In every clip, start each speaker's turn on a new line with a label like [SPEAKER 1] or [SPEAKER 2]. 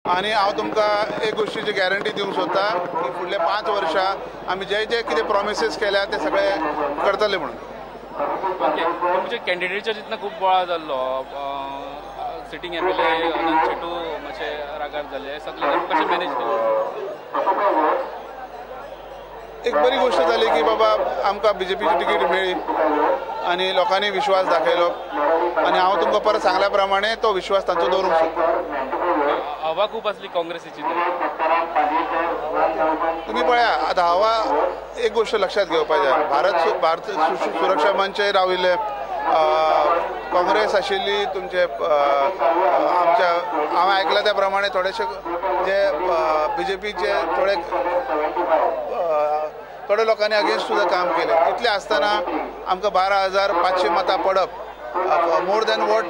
[SPEAKER 1] आनी हांव तुमकां एक गोश्टीची गॅरंटी दिवंक सोदता की फुडले 5 वर्सां आमी जे जे कितें प्रॉमिसीस केल्या ते सगळे करतले म्हणून.
[SPEAKER 2] ओके, तुमच्या कॅन्डिडेटच्या जितना खूब बोळा जाल्लो, सिटींग MLA अनंत शेटू मातशे रागार जाले, सगळे कशें मॅनेज केलें?
[SPEAKER 1] एक बरी गोष्ट जाली की बाबा आमकां बीजेपीची तिकीट मेळ्ळी आनी लोकांनी विश्वास दाखयलो आनी हांव तुमकां परत सांगल्या प्रमाणे तो विश्वास तांचो दवरूंक शकता.
[SPEAKER 2] हवा खूब आसली काँग्रेसीची.
[SPEAKER 1] तुमी पळया आतां हवा एक गोष्ट लक्षात घेवपाक जाय, भारत सुरक्षा मंचय राविल्ले, काँग्रेस आशिल्ली तुमचे आमच्या हांवें आयकलां त्या प्रमाणे थोडेशे जे बीजेपीचे थोडे थोडे लोकांनी अगेन्स्ट सुद्दां काम केलें. इतलें आसतना आमकां 12,500 मतां पडप, more than what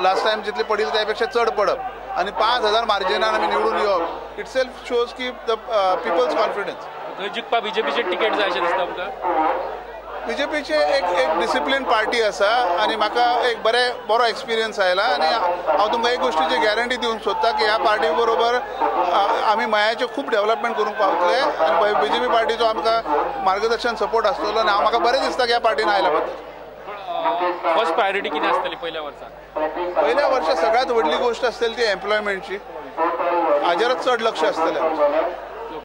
[SPEAKER 1] last time जितली पडिल्ली त्या पेक्षा चड पडप आनी 5,000 मार्जिनान आमी निवडून येवप it self shows की the people's confidence.
[SPEAKER 2] थंय जिखपा बीजेपीचे तिकेट जाय अशें दिसता आमकां.
[SPEAKER 1] बीजेपीचे एक डिसिप्लीन पार्टी आसा आनी म्हाका एक बरो एक्सपिरियन्स आयला आनी हांव तुमकां एक गोश्टीची गॅरंटी दिवंक सोदता की ह्या पार्टी बरोबर आमी मयाचें खूब डेव्हलपमेंट करूंक पावतले आनी बीजेपी पार्टीचो आमकां मार्गदर्शन सपोर्ट आसतलो आनी हांव म्हाका बरें दिसता की ह्या पार्टीन आयल्या बद्दल.
[SPEAKER 2] फर्स्ट प्रायोरिटी कितें आसतली पयल्या वर्सा?
[SPEAKER 1] पयल्या वर्सा सगळ्यांत व्हडली गोश्ट आसतली ती एम्प्लॉयमेंटची, हाजेरच चड लक्ष आसतलें.